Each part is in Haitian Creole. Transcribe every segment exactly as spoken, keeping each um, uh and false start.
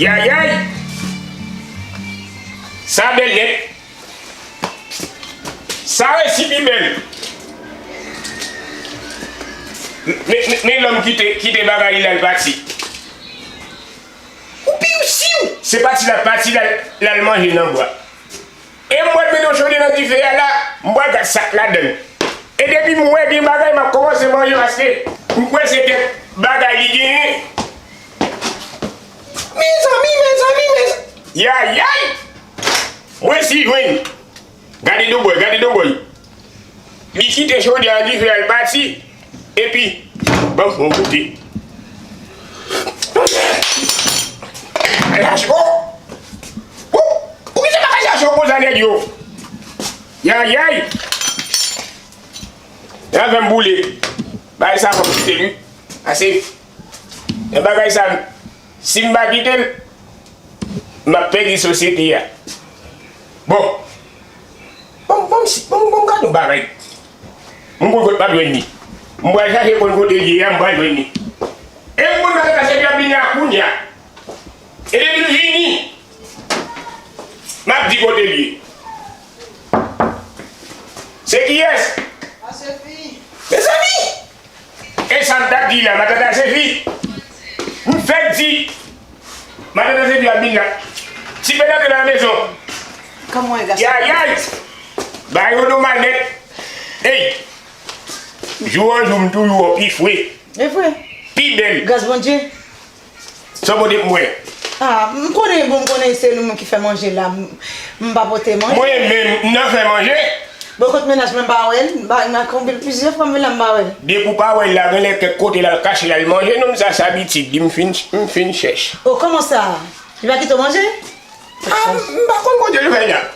Yayay! Sa bèl nèt! Sa resi pi bèl! Men, men, men lòm kite, kite bagay li la, l pati. Ou pi ou siw! Se pati la, pati la, l al manje nan bwa. E m wè l mete yon chode nan dife a la, m pral gad sa k ladan l. E depi m wè gen bagay, m ap kòmanse manje paske m kwè se kèk bagay li genyen. Mezanmi, mezanmi, mezanmi. Yayay! Mwen si jwenn. Gade dobòy, gade dobòy. Li kite chode a nan dife a, l pati. Epi, ban m fè yon goute. Ay, a cho! Ou, ou kite bagay sa cho konsa, nèg yo? Yayay! Yon avè m boule. Bagay sa fò m kite l, wi. Ase. Men bagay sa, si m pa kite l, m ap pèdi sosyete a. Bon. Bon, bon, si, bon, bon, gade yon bagay. M konn kote m ap jwenn li. M pral chache konn kote l ye a, m pral jwenn li. E m konn matant Sefi ap vin la kounye a. E depi l vini, m ap di kote l ye. Se kiyès? A Sefi. Mezanmi! E sa m t ap di la, matant Sefi. M fèk di, matant Sefi ap vin la. Ti pè antre nan mezon. Kòman e gason? Yayay! Bagay yo nòmal nèt. Ey! Jou an jou, m toujou wè w pi fre. E vre? Pi bèl. Gras Bondye. Sa w pote pou mwen? Ah, m konnen, bon, m konnen se nou menm ki fè manje la. M, m pa pote manje. Mwen menm, m nan fè manje. Bon, kot mennaj mwen, m pa wè l. M pa, m konbyen plizyè fwa m vin la, m pa wè l. Depi w pa wè l la, genlè kèk kote l al kache l al manje. Non, sa, sa abitid li, m fin, m fin chèch. Oh, kòman sa? Li pa kite w manje? Ah, m pa konn kote l fè l la.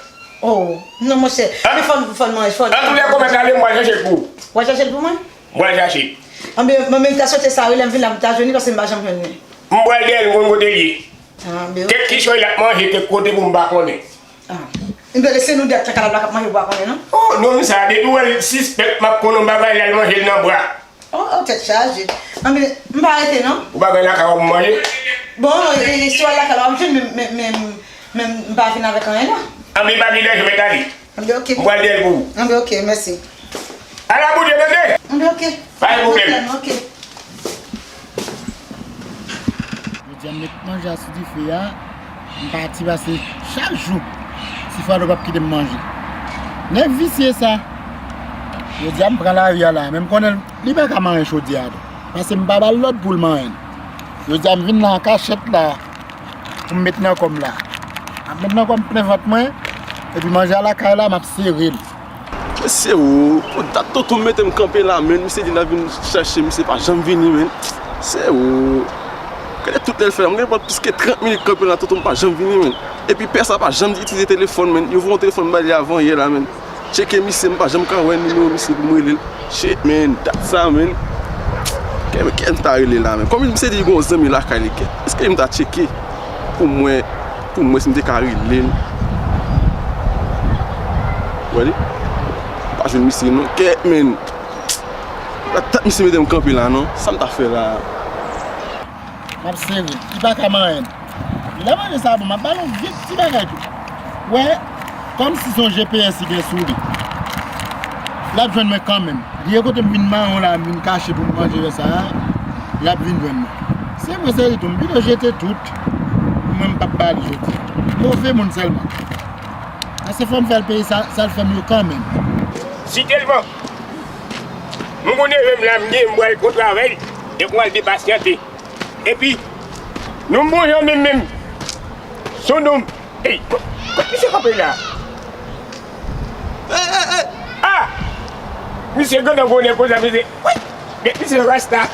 Oh, non, monchè. Ah. Men fò n, fò n manje, fò n. Antoulèka, kòman sa ale, m pral chache l pou ou. W al chache l pou mwen? M pral chache. Anben, mwen menm ta swete sa, wi, lè m vin la, m ta jwenn li, paske m pa janm jwenn li. M pral dèyè l, m konn kote l ye. Ah, ben, kèk kichòy l ap manje, kèk kote pou m pa konnen. Ah. Enben, se nou de ak Chakalab la k ap manje, ou pa konnen, non? Oh, non, sa, depi w wè l sispèk, m ap konnen yon bagay, l al manje l nan bra. Oh, oh, tèt chaje. Anben, m pa rete, non. Ou pa gen lakay w pou manje? Bon, e, e, si w al lakay w, w ap jwenn, men, men, men, men m pa vin avèk anyen, non. Anben, pa gen danje, mèt ale. Anben, oke. M pral dèyè l pou ou. Anben, oke, mèsi. Ala Bondye, tande? Anben, oke. Pa gen pwoblèm. Oke. Jodi a, m met manje a sou dife a. M pati pase chak jou. Sifwano p ap kite m manje. Nèg visye sa. Jodi a, m pran lari a la. Men m konnen li pa ka manyen chodyè a tou. Paske m pa ba l lòd pou l manyen l. Jodi a, m vin la an kachèt la. Pou m met nan kò m la. M ap met nan kò m plen vant mwen. Epi manje a lakay la, m ap sere l. Mesye o, pou dat tonton m mete m kanpe la, men misye di l ap vin chache, misye pa janm vini, men. Mesye o, gade tout lè l fè la, m gen plis ke trant minit kanpe la, tonton m pa janm vini, men. Epi pè sa pa janm itilize telefòn, men. Yo voye yon telefòn bay li avan yè la, men. Tcheke misye, m pa janm ka wè nimewo misye pou m rele l. Shit, man, dat sa, man. Kè, kè m ta rele la, man. Kòm misye di li gen yon zanmi lakay li, kè, èske m ta tcheke pou m wè, pou m wè si m te ka rele l? Wè li? M pa jwenn misye, non. Kè, man. Dat misye mete m kanpe la, non. Sa m ta fè la? M ap sere. Li pa ka manyen. Lè manje sa bon, m ap ba l yon vit ti bagay tou. Wè, kòmsi se yon G P S li gen sou li. L ap jwenn mwen kanmenm. Li e kote m vin mawon la, m vin kache pou m manje lè sa a, l ap vin jwenn mwen. Se mwen sere tou, m pito jete tout. Mwen m p ap ba li jodi. Move moun sèlman. Paske fò m fè l peye sa, sa l fè m yo kanmenm. Si tèlman m konn neve m la, m gen, m pral konn travay, e pou al depasyante. Epi, nou m bon jan menm menm. Son nonm. Ey, kot, kot misye kanpe la? Ey, ey, ey. Ah! Misye grandon gwo nèg konsa, misye. Wi! Gade misye rasta.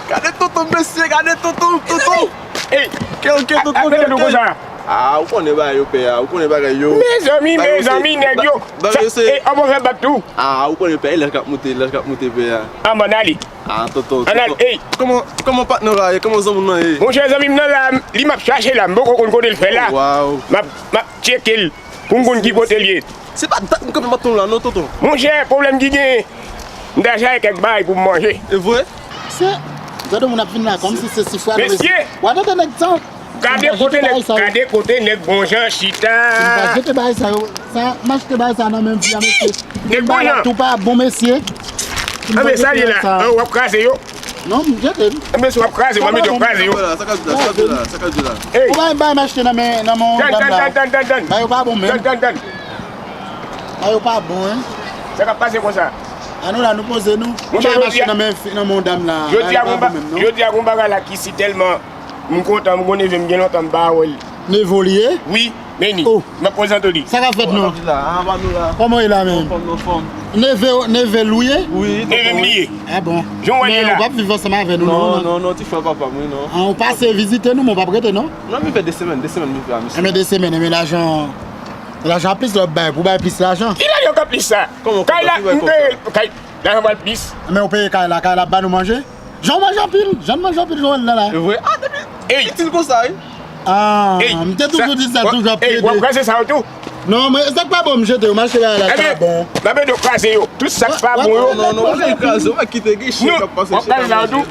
Gade tonton mesye, gade tonton, tonton. Ey! Kè, kè, tonton, kè, tonton konsa. Ah, ou konnen bagay yo pè a, ou konnen bagay yo. Mezanmi, mezanmi, nèg yo. Bagay yo se. Ey, an bon fè bak tou. Ah, ou konnen pè, e laj k ap moute, laj k ap moute pè a. An bon ale. Ah, tonton, tonton. Ey. Kòman, kòman patnè w la ye? Kòman zanmi w nan ye? Monchè, zanmi m nan la, li m ap chache la, m poko konn kote l fè la. Waw. M ap, m ap tcheke l pou m konn ki kote l ye. Se pa dat m kanpe m ap tann w la, non, tonton. Monchè, pwoblèm ki genyen, m ta chache kèk bagay pou m manje. E vre? Se, gade moun ap vin la, kòmsi se sifwa nou. Mesye! W a tande nèg tan. Gade kote nèg, gade kote nèg bon jan chita. M pa jete bagay sa yo. Sa, m achte bagay sa nan menm fi a, mesye. Nèg bon jan. Tou pa bon, mesye. Anben, sa li la. An, w ap kraze yo. Non, m jete l. Anben, si w ap kraze, w ap mete yo kraze yo. Sa k ap di la, sa k ap di la, sa k ap di la. Ey. Ou bay, bay m achte nan men, nan men yon dam la. Tann, tann, tann, tann, tann. Bagay yo pa bon menm. Tann, tann, tann. Bagay yo pa bon, en. Sa k ap pase konsa? An nou la, nou poze nou. Ou bay m achte nan men fi, nan men yon dam la. Jodi a, gon ba-, jodi a, gon bagay la ki si tèlman M kontan, m gon neve m gen lontan m pa wè l. Neve w li ye? Wi, men ni. Oh. M ap prezante w li. Sa k ap fèt non? Kòman w ye la menm? Anfòm, anfòm. Neve, neve l ou ye? Wi, neve m li ye. Ah bon. Jan w wè l ye la. Men ou p ap viv ansanm avè nou non? Non, non, non, ti frè papa m wi non. Ah, ou pase vizite nou, men ou p ap rete non? Non, m vin fè de semèn, de semèn m vin fè a misye. Enben de semèn, enben lajan, lajan plis lè w ap bay, pou bay plis lajan. Ki lajan k ap plis sa? Kay la, m peye, kay, lajan pral plis. Men ou peye kay la, kay la ap ba nou manje? Jan w manje anpil, jan w manje anpil, jan w wè l la la. E vre? Ah, depi pitit konsa wi. Ah, m te toujou di sa, toujou ap plede. W ap kraze sa yo tou? Non, mwen, sa k pa bon, m jete yo, m achte bagay la, sa bon. Ebyen, m ap ede w kraze yo. Tout sa k pa bon yo. Non, non, non, w pa vle kraze, w pa kite gen chen k ap pase. W ap kraze sa yo tou?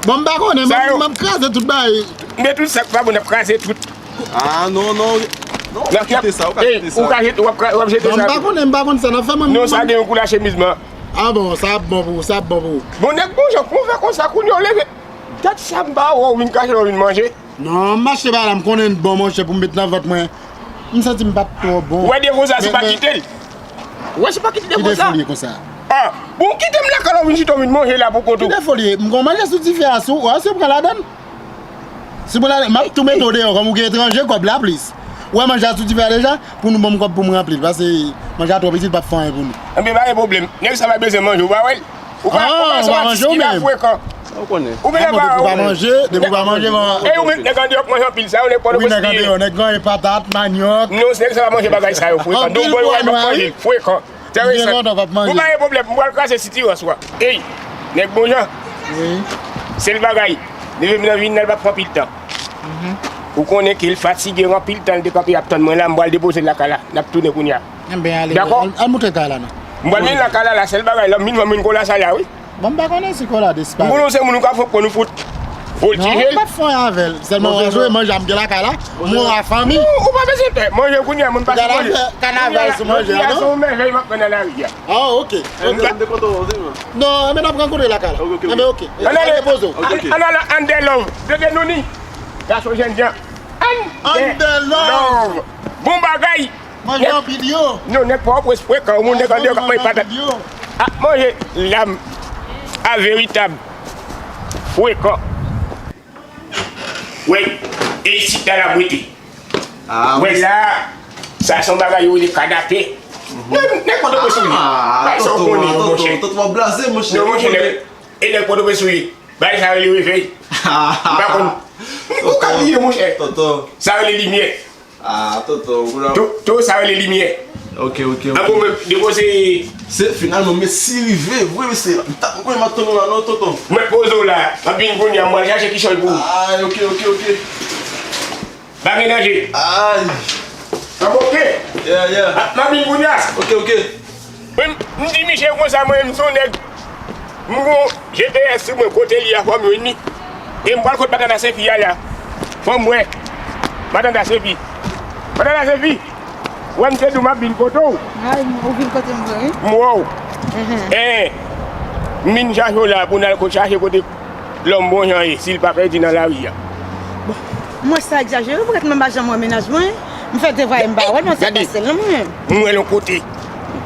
Bon, m pa konnen, m ap, m ap kraze tout bagay. Men tout sa k pa bon, n ap kraze tout. Ah, non, non. Non, w ka kite sa, w ka kite sa. Ou ka jete, w ap kra-, w ap jete sa tou. Non, m pa konnen, m pa konn sa n ap fè, mwen. Non, sa gen yon kou la chemiz mwen. Ah bon, sa ap bon pou ou, sa ap bon pou ou. Bon, nèg bon jan, kòman w fè konsa, kounye a w leve? Dat sa m pa wè w vin kache lè w vin manje. Non, m achte bagay la, m konnen l bon, monchè, pou m met nan vant mwen. M santi m pa t twò bon. Ou wè defo sa, se pa kite l. Ou wè, se pa kite defo sa. Ki defo l ye konsa? Ah, bon, kite m lakay la, w vin chita, w vin manje la pou kont ou. Ki defo l ye? M gon manje sou dife a sou, ou wè, se pran ladann. Si pou la, m ap tou mete w deyò, kòm ou gen etranje, kòb la plis. Ou wè manje a sou dife a deja, pou nou ban m kòb pou m ranpli l, paske manje a twò piti, l p ap fè anyen pou nou. Enben, pa gen pwoblèm. Nèg sa pa bezwen manje, ou pa wè l? Ou pa, ou pa se yon atis ki la frekan. Ou konnen. Ou genlè pa wè. Depi w pa manje, depi w pa manje, bon. E ou menm, nèg andeyò k manje anpil sa yo, nèg Pòtoprens li ye. Wi, nèg andeyò, nèg manje patat, manyòk. Non, nèg sa pa manje bagay sa yo frekan. Donk, bon, yo pa manje frekan. Tande sa. Ou pa gen pwoblèm, m pral kraze sitirans ou a. Ey, nèg bon jan. Wi. Sèl bagay, leve m nan vin nan, l p ap pran anpil tan. Ou konnen ke l fatige anpil tan, l te kanpe ap tann mwen la, m pral depoze l lakay la. N ap tounen kounye a. Enben, ale, dakò? Al, al moutre kay la, non. M pral mennen lakay la, la, sèl bagay la, m vin wè moun Kolas la, wi. Bon, m pa konnen si Kolas disparèt. M konnen se moun ou ka fè pran nou fout. Voltije l. Non, m p ap fè anyen avè l. Sèlman w a jwe manje a m gen lakay la. M wè w a fanmi. Ou, ou pa bezwen pè. Manje kounye a, moun pa sou manje. Kanaval sou manje a, non? Kounye a, se yon mèvèy m ap pran nan lari a. Ah, ok. Ok, m te kontan wè w, wi. Non, men n ap rankontre lakay la. Ok, ok, ok. Enben, ok. Ann ale, ann ale, ann dè love. Tande nou ni. Gason jèn jan. Ann dè love. Bon bagay. Manje anpil yo. Non, nèg Pòtoprens frekan, moun nèg andeyò k ap manje patat. Ap manje lam a veritab frekan. Wi, e isit la l ap rete. Wi, la, sa se yon bagay yo rele kanape. Nèg, nèg Pòtoprens ou ye? Bay sa w konnen yo, monchè. Tonton, w ap blaze, monchè. Non, monchè, nèg, e nèg Pòtoprens ou ye? Bay sa rele revèy. M pa konn. Ou ka bliye, monchè. Tonton. Sa rele limyè. Ah, tonton, ou la. Tou, tou sa rele limyè. Ok, ok, ok. An bon, men, depoze. Se finalman, Messi rive, vre, mesye. M ta, m konnen m ap tann ou la, non, tonton. Mwen poze w la, m ap vin kounye a, m pral chache kichòy pou ou. Ah, ok, ok, ok. Pa gen danje. Ay. An bon, ok. Yeah, yeah. M ap, m ap vin kounye a. Ok, ok. Mwen, m di misye konsa, mwen, m se yon nèg, m gon G P S sou mwen, kote li a, fò m jwenn li. E m pral kot Matata Sefi a la. Fò m wè. Matata Sefi. Matata Sefi. Wè m te di w m ap vin kote w. Ay, ou vin kote m vre, wi. M wè w. Mhm. Eh, m vin chache w la pou n al kot, chache kote lòm bon jan ye, si l pa pèdi nan lari a. Bon, mwen sa egzajere, poukèt mwen pa janm wè mennaj mwen? M fè devwa e m pa wè l, mwen se pa sèl non mwen menm. M wè l yon kote.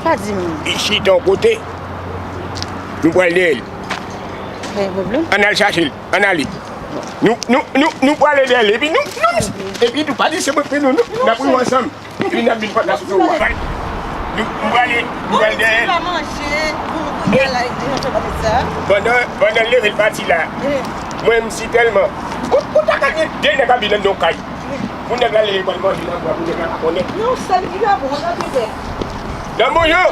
Pa di m. Li chita yon kote. Nou pral dèyè l. Pa gen pwoblèm. Ann al chache l. Ann ale. Nou, nou, nou, nou prale dèyè l. Epi nou, nou, epi nou pa lese mwen pre nou, nou, n ap rive ansanm. Epi n ap vin fòt la sou ou. Nou, m prale, m pral dèyè l. Bon, kounye a la, e, e, e, sa. Pandan, pandan l leve l pati la, mwen, m si tèlman. Ou, ou ta ka gen de nèg ap viv anndan yon kay. Pou nèg la leve pral manje nan bwa, pou nèg la pa konnen. Non, sèl ki la bon, la te fè. Nan bon jan.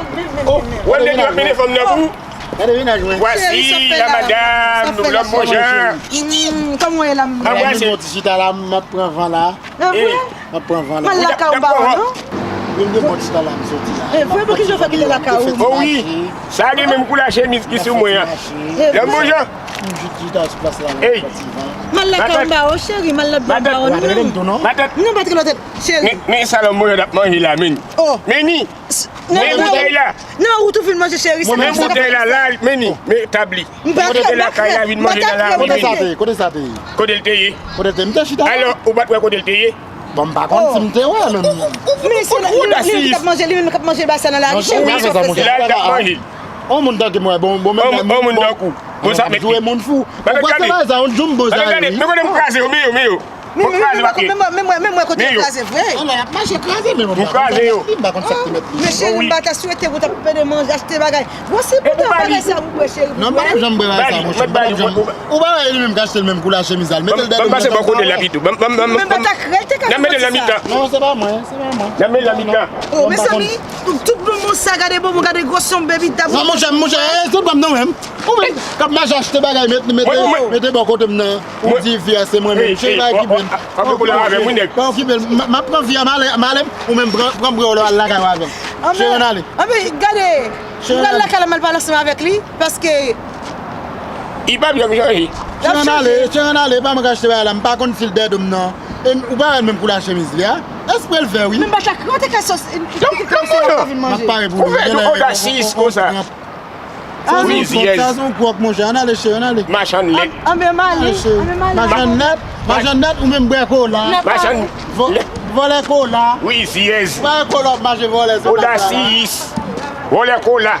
Ou wè nèg yo ap mennen fanm nan pou ou. Gade mennaj mwen. Voici la madame, nou lòm bon jan. Hmm, kòman w ye la, m. Anbrase. Mwen ti chita la, m ap pran van la. E vre? M ap pran van la. Mwen lakay ou pa wè non. Vin gen bòt chita la, m soti la. E vre, pou ki jan w fè kite lakay ou? O wi, sa gen menm koulè chemiz ki sou mwen an. Lè m bon jan. M jis chita sou plas la, m ap pran ti van. M al lakay anba w, cheri, m al lòt bò anba w, non. Matant. Non, pa trè lòt, cheri. Men, men sa lòt mwen ap manje la, men. Oh. Men ni. Men boutèy la. Non, ou tou fin manje, cheri. Men boutèy la, la, men ni, men tab li. Ou te lakay la, vin manje nan lari. Kote sa te ye? Kote sa te ye? Kote l te ye? Kote l te ye? M te chita la. Alò, ou pa t wè kote l te ye? Bon, m pa konn si m te wè, men. Men se li, li, li k ap manje, li menm k ap manje bagay sa nan lari. Non, cheri, pa fè sa, monchè. La, l t ap manje. On moun tankou mwen, bon, bon, men on moun tankou. Bon, sa, men jwe moun fou. Ou pa se bagay sa, on jumbo sa, wi. Men kote m kraze yo, men yo, men yo. Men, men, men, men, men, men, men, men, men, kote yo kraze vre. Alò, y ap mache kraze, men, bon, m pa konn sa k mèt li, m pa konn sa k te mèt li. Men cheri, m pa ta swete pou w t ap pede manje, achte bagay. Bon, se pou bagay sa ou bwè, cheri. Non, m pa janm bwè bagay sa, monchè. M pa janm. Ou pa wè li menm k achte l menm koulè chemiz la, l mete l dèyè. Ban m pase bò kote l la pito. Ban m, ban m, ban m, ban m. Ban m mete l nan mitan. Non, se pa mwen, se pa mwen. Nan men l nan mitan. Oh, mezanmi, tout bonbon sa, gade bonbon, gade gwo son baby dab. Non, monchè, monchè, eh, se pa m non menm. Ou menm k ap mache achte bagay, mete, mete, mete bò kote m nan. Ou di fi a se mwen menm. Cheri, pa okipe l. Pa okipe l. M ap pran fi a, m ale, m ale, ou menm pran, pran bwè w lè w al lakay ou avè l. Cheri, ann ale. Anben, gade, m pral lakay la, m al pale ansanm avèk li, paske li p ap janm chanje. Cheri, ann ale, cheri, ann ale, pa mwen k achte bagay la, m pa konn si l dèyè do m nan. E ou pa wè l menm koulè chemiz li a? Espre l fè, wi. Men bachak, ou te ka sos, ou te ka sos, ou te ka vin manje. M ap pare pou li. Ou fè nou odasyis konsa. Rizyèz. Sa se yon kwòk, monchè. Ann ale, cheri, ann ale. Machann lèt. Anben m ale, anben m ale. Machann lèt, machann lèt, ou menm bwè kola. Machann lèt. Vòlè kola. Rizyèz. Bwè kola, w ap mache vòlè, se pa sa. Odasyis. Vòlè kola.